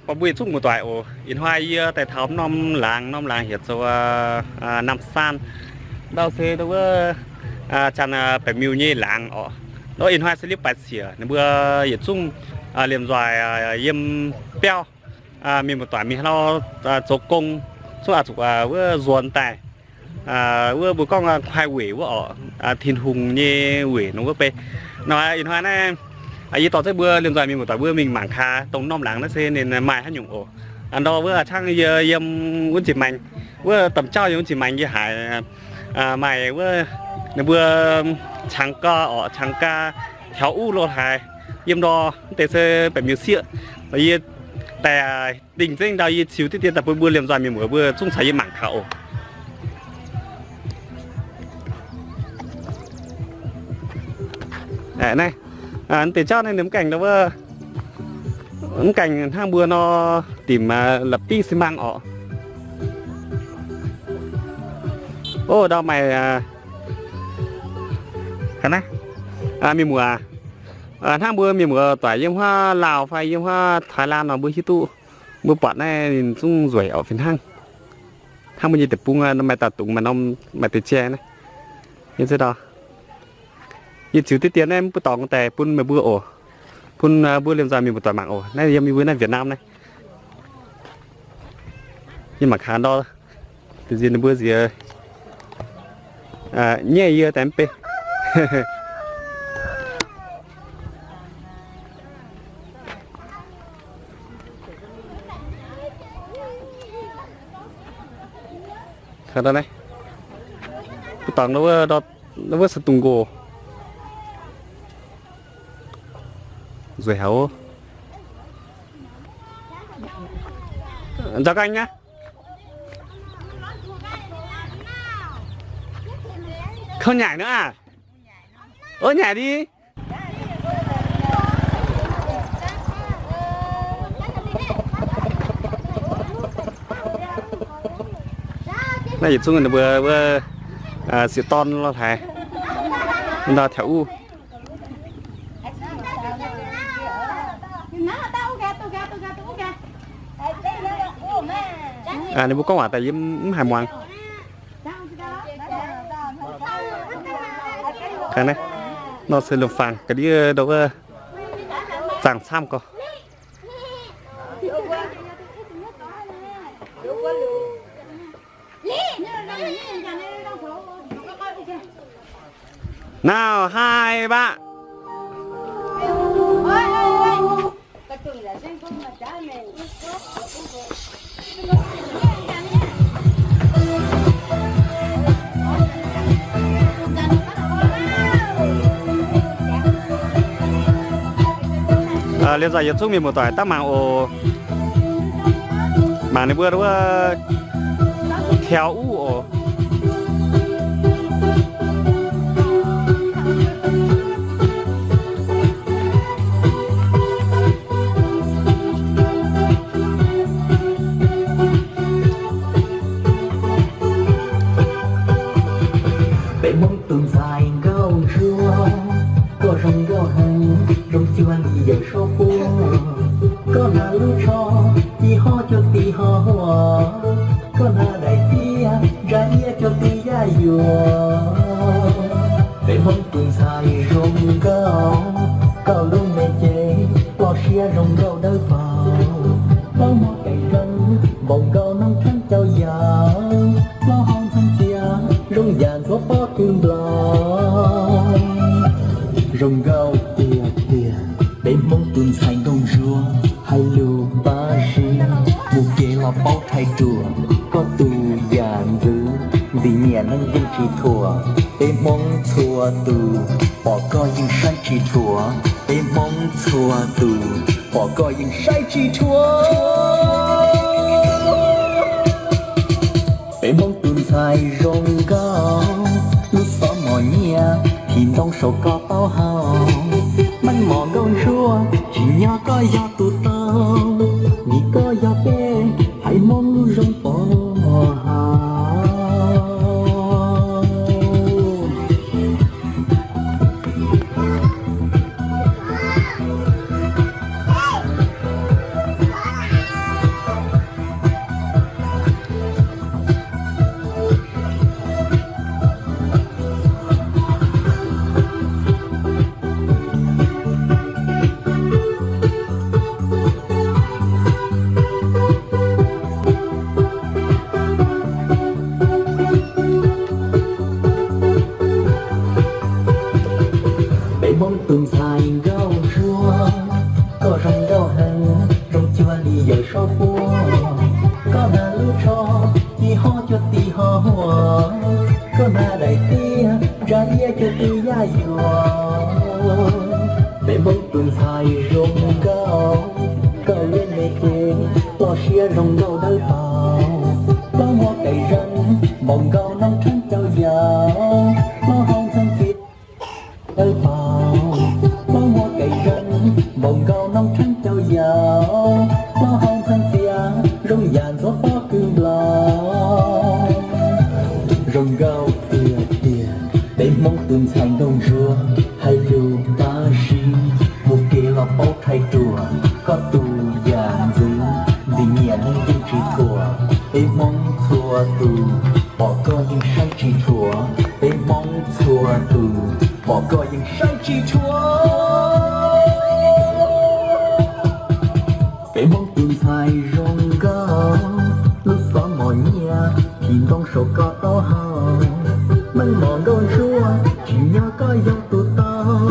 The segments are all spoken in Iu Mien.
Buatc mbuo yietc zungv muoz-doic oc. Ih hnoi yie daaih taux norm laangz, norm laangz heuc zoux Nam Saan. Ndau se ndau wuov Janx-Baeqc Miuh nyei laangz oc. Ndau ih hnoi se liepv baaix ciec, ninh mbuo yietc zungv liemh nzoih yiem biauv. Mienh muoz-doic mingh haaix nor zoux gong, zungv oix zuqc wuov nzuonx daaih. Wuov mbuo gorngv kuaai weic wuov oc, Tin-Hungh nyei weic nor wuov bei. Nor ih hnoi naaiv yie dorh zengv mbuo liemh nzoih mienh muoz-doic mbuo mingh mangc gaax dongh norm laangz naaiv se ninh maaih haaix nyungc oc. Ndau wuov cangv yie yiem wuov nziex maengx, wuov domh jauv yiem wuov nziex maengx yie haiz maaih wuov ninh mbuo cangx gau oc, cangx gau, taux uv lo haaix, yiem ndor mv deix se baeqc miuc sieqv. Yie daaih dingh zengv ndau yie ziux diqv dien daaih bun mbuo liemh nzoih mienh muoz mbuo zungv caux yie mangc gaax oc. Naaiv deix jauv naaiv ninh mv gaengh, mv gaengh hnangv mbuo nor dimc la'biqv xi mangc oc. Ov, ndau maaih mienh muoz, hnangv mbuo mienh muoz doic yiem huaav Laauh fai yiem huaav Taiv Laan nor mbuo hiuv duqv, mbuo buatc naaiv ninh zungv nzueic oc fih hnangv. Hnangv mbuo nyei deic-bung maaih dauh dungz maaih norm, maaih deix jai naaiv. Yie ziouc dorh, yie ziux diqv dien naaiv mv buov dorngx daaih bun meih mbuo oc, bun mbuo liemh nzoih mienh muoz doic mangc oc. Naaiv yiem yie mbuo naaiv Việt Nam naaiv. Yie mangc gaax ndor, da'nziex ninh mbuo nziex nyaiv yie daaih mv bei. Buov dorngx wuov se dungz nqox. Nzueic haic oc. Nzauh ganh nyei. Kouv nyaaic nor aah. Ov, nyaaic ni. Naaiv yietc zungv ninh mbuo wuov sieqv dorn lo haaix, ninh ndau taux uv. Ninh mbuo gorngv waac daaih yie mv haiz muangx. Nor se lomh-fangx ga'ndiev ndau wuov zaangh camv gorx. Naaiv haih baac. Liuz nzauh yietc zungv mienh muoz-doic daav mangc oc. Mangc ninh mbuo wuov tiaux uv oc. Deix Hmoob tus ntxhais nkauj ntsuab, koj zoo nkauj heev, zoo cuag li yaac sov puov. Koj hnav lub tsho, ci hov cuag ti hov huoc. Koj hnav daim tiab, nza iab cuag ti yaac yuoc. Deix Hmoob tus ntxhais zoo nkauj, koj lub me cev, loj siab zoo nkauj dawb paug. Plaub muoz gaeng zong, npaum nkauj nongv hnamv cau yaauc. Plaub hau ncang cia, zoo yaac nzuov pob kws nplauz. Zoo nkauj tiag tiag, deix Hmoob tus ntxhais nkauj ntsuab, haiz lus npauv ziex, mus geh los paub rhais ruoc, koj tus yaac ntxwv, ntxim nyiam neeg yeej tsis thuam, deix Hmoob txhua tus, borqc koj yeej saib tsis thuam, deix Hmoob txhua tus, borqc koj yeej saib tsis thuam. Deix Hmoob tus ntxhais zoo nkauj, lub xov mos nyiaj, hingh ntoo saum koj taub hau. Meej mos nkauj ntsuab, tsim nyog koj yog tus tau, vim koj yog dej, haiz Hmoob lub zoo pov haum. Ih horv cuotv diuh horv huoc, gorngv haaix daaih diev, nzaav yie cuotv diuh yaac yuoqc. Deix hmong dunh cai nzong gauh, gauh luoqc mienh jiex, lorz siev nzong gauh ndau bauc. Lorz muoz-gaix nzanc, mborqv gauh norm trangv jauv yaauc, lorz horngh cang ziex ndau bauc. Lorz muoz-gaix nzanc, mborqv gauh norm trangv jauv yaauc, lorz horngh cang ziex nzong yaac nzuov borqv gux mblauh. Nzong gauh diec diec, deix hmong dunh cai ndomh nzuov, haih liuz baav sing, mbuo geh lorz bouv taaih duoc, gorngv duqv yaac nzuih, nziex nyiec hnangv yinh qiex tuoqc. Deix hmong cuotv duqv, borqv gauh yinh saengv qiex tuoqc. Deix hmong cuotv duqv, borqv gauh yinh saengv qiex tuoqc. Deix hmong dunh cai nzong gauh, luv sorv morc nyieh, tih ndongh shouc gorx dorv hauh. Mengh morc gauh nzuov, qiex nyaah gorx yaac duqv dauh,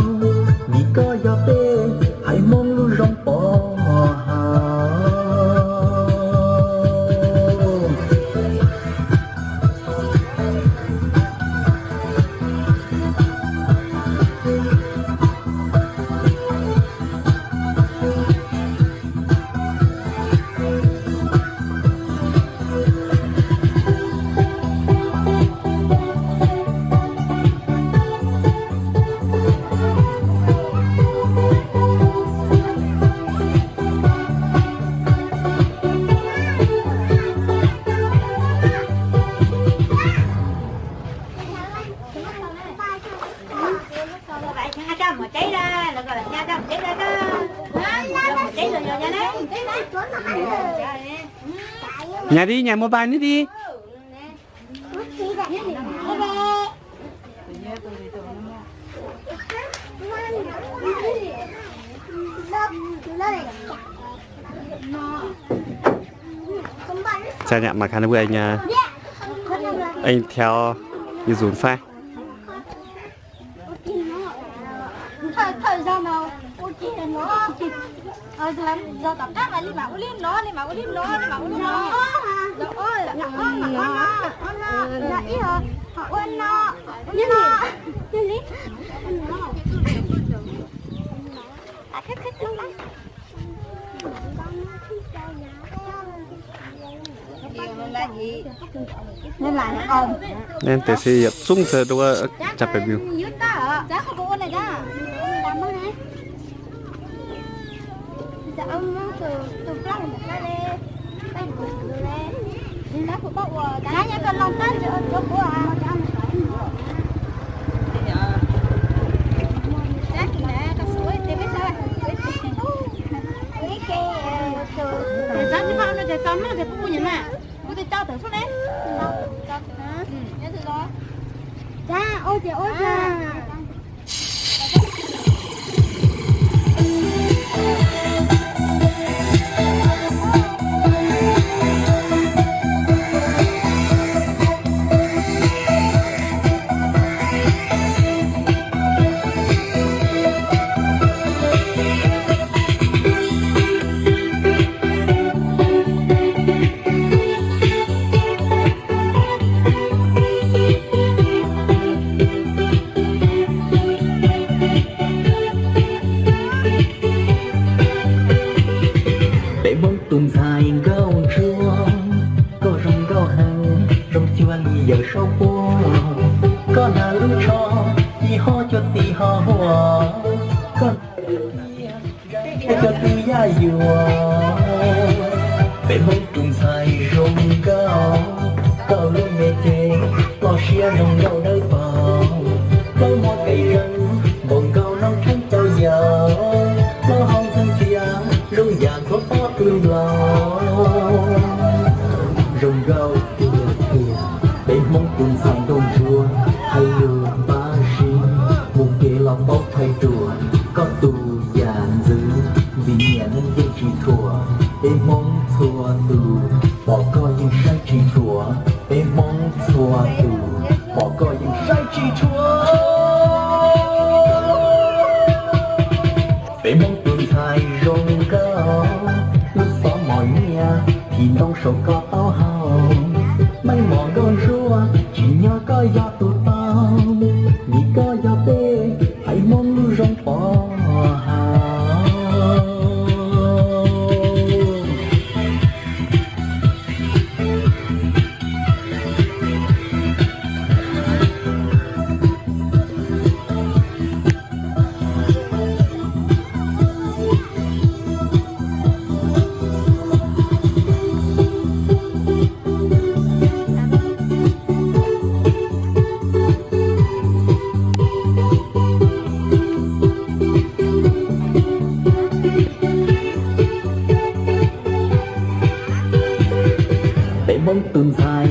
nyic gorx yaac deix, haiz hmong luv nzong borqv hauh. Nhảy đi, nhảy một bài nữa đi. Chà nhạc mà khán với anh, à, anh theo như dùn phai. Thợ, thợ dao màu, ô kê nó. Ờ, giờ, giờ tỏ cát mà, li mã u lim nó, li mã u lim nó, li mã u lim nó. Giờ ôi, giờ ôi, mà ôi nó, ôi nó, giờ ít rồi. Họ ôi nó, ôi nó. Như lý. Như lý. À, khép, khép, khép, khép. Nên deix se yietc zungv se duqv jaa baeqc miuc. Deix hmong dunh cai nqauh njuov, gorx-youz nqauh haic, nzong juov li yaac shouv buov. Gorx-youz luv corc, i horv juov dih horv huoc, gorx-youz juov dih yaac yuoqc. Deix hmong dunh cai nzong nqauh, gauh luv mienh jiex, lorz siev nzong nqauh ndau bauc. Lorz muoz-gaix nzanc, mborqv nqauh norm trangv jauv yaauc, lorz horngh cang ziex nzong yaac nzuov borqv gux mblauh. Nzong nqauh diec diec, deix hmong dunh cai ndomh njuov, haiz liuz baav sing, mbuo geh lorz bouv taaih duoc, gorngv duqv yaac nzuih, nziex nyiec hnangv yinh qiex tuoqc. Deix hmong cuotv duqv, borqv gauh yinh saengv qiex tuoqc. Deix hmong cuotv duqv, borqv gauh yinh saengv qiex tuoqc. Deix hmong dunh cai nzong nqauh, luv sorv morc nyieh, Ih ndongh shouc gorx tauv hauh, maiv morc nqouv nzuov, qiex nyoz gorx yaac duqv tauv, nyic gorx yaac deix, haiz mong lungh zong borc hauh.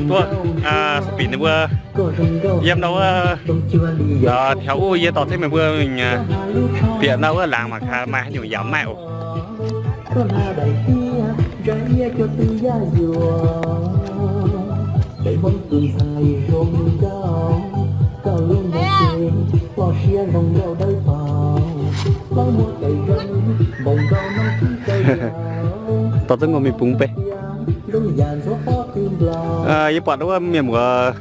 Duqv, aa, se bieqc ninh mbuo yiem ndau wuov, aa, taux wuov yie dorh jienv meih mbuo mingh, aa, bieqc ndau wuov laangz mangc gaax maaih haaix nyungc yaac maaih oc. Dorh zungv ngongh mingh bungx beiv. Yie buatc wuov mienh muoz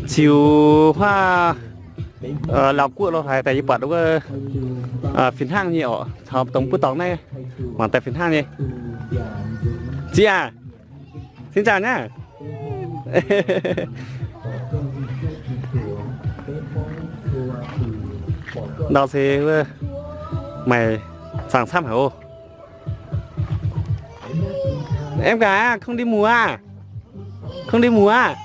ziux huaav Laauv Guoqv lo haaix daaih yie buatc wuov fih hnangv nyei orqc, caux dongh buov dorngx naaiv mangc daaih fih hnangv nyei. Ziex aac, xin chào nhá. Ndau se wuov maaih zaangc camv haic oc. Em gaax, không đi mùa à? Không đi mùa à?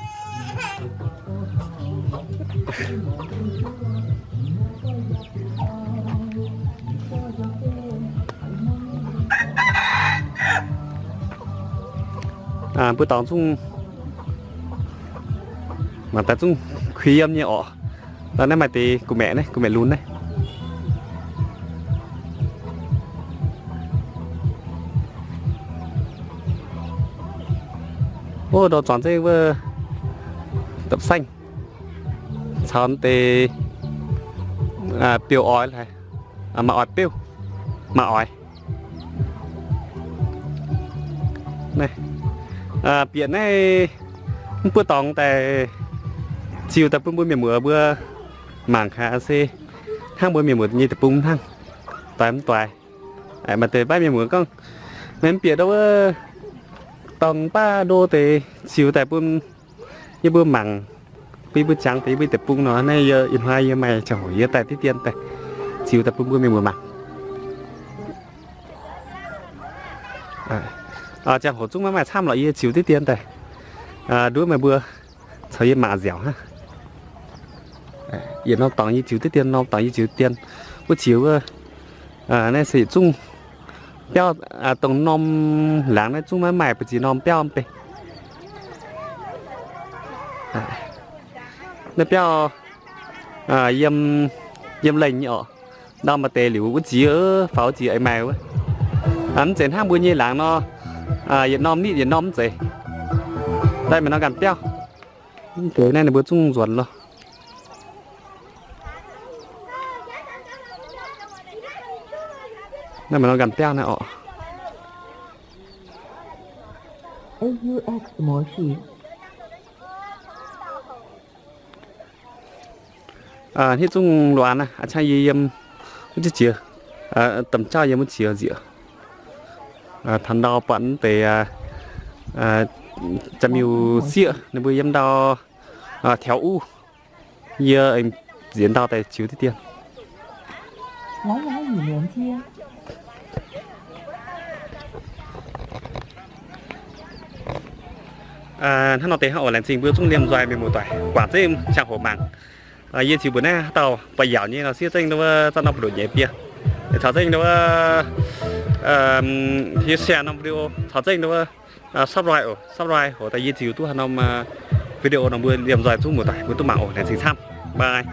Mbuo dorngx zungv mangc daaih zungv kuinx yiem nyei orqc. Naaiv maaih deix gu'maeqc naaiv, gu'maeqc lunx naaiv. Ov, ndau zuangx zeiv wuov dopc saengv caux deix biouv oix haic, maaih oix biouv, maaih oix. Bieqc naaiv mv buov dorngx daaih ziux daaih bun mbuo mienh muoz mbuo mangc gaax se hnangv mbuo mienh muoz nyei deic-bung hnangv, doix mv doix. Maaih deix baav mienh muoz gorngv, meih mv bieqc ndau wuov dorngx baav ndo deix ziux daaih bun yie mbuo mangc, bun yie mbuo jangx deix yie mbuo deic-bung nor. Naaiv yie ih hnoi yie maaih ziangh hoc yie daaih diqv dien daaih ziux daaih bun mbuo mienh muoz mangc. Ziangh hoc zungv maiv maaih camv lorqc, yie ziux diqv dien daaih nduov meih mbuo caux yie mangc nziaauc hnangv. Yietc norm dorngx yie ziux diqv dien, norm dorngx yie ziux dien. Wuov ziux wuov, naaiv se yietc zungv biauv, dongh norm laangz naaiv zungv maiv maaih, ba'ziex norm biauv mv bei. Naaiv biauv yiem, yiem lengh nyei orqc. Ndau maaih deix liuz wuov ziex faaux wuov ziex aengx maaih wuov. Mv zeiz hnangv mbuo nyei laangz nor, yietc norm nitv yietc norm mv zeiz. Daaih maaih norm ganh biauv. Mv deix naaiv ninh mbuo zungv nzuonx loh. Naaiv maaih norm ganh biauv naaiv orqc. Hnangv zungv luoqc aqv, a'ciangv yie yiem wuov ziex, domh jauv yiem wuov ziex nzieqc. Taux ndau buatc deix jaax miuc sieqv ninh mbuo yiem ndau taux uv, yie aengx nziex ndau daaih ziux diqv dien. Hnangv nor deix hnangv oc, laengz zingh mbuo zungv liemh nzoih mienh muoz-doic guangc zengv ziangh hoc mangc. Yie ziux mbuox naaiv haaix dauh buatc yaauc nyei nor siev zengv ndau wuov zangv norm buoz-ndoqv nyeiz bie, caux zengv ndau wuov hiuv share norm video, caux zengv ndau wuov subscribe oc, subscribe hoc daaih yie ziux duqv haaix norm video nor mbuo liemh nzoih zungv muoz-doic mbuo duqv mangc oc. Laengz zingh camv, bye.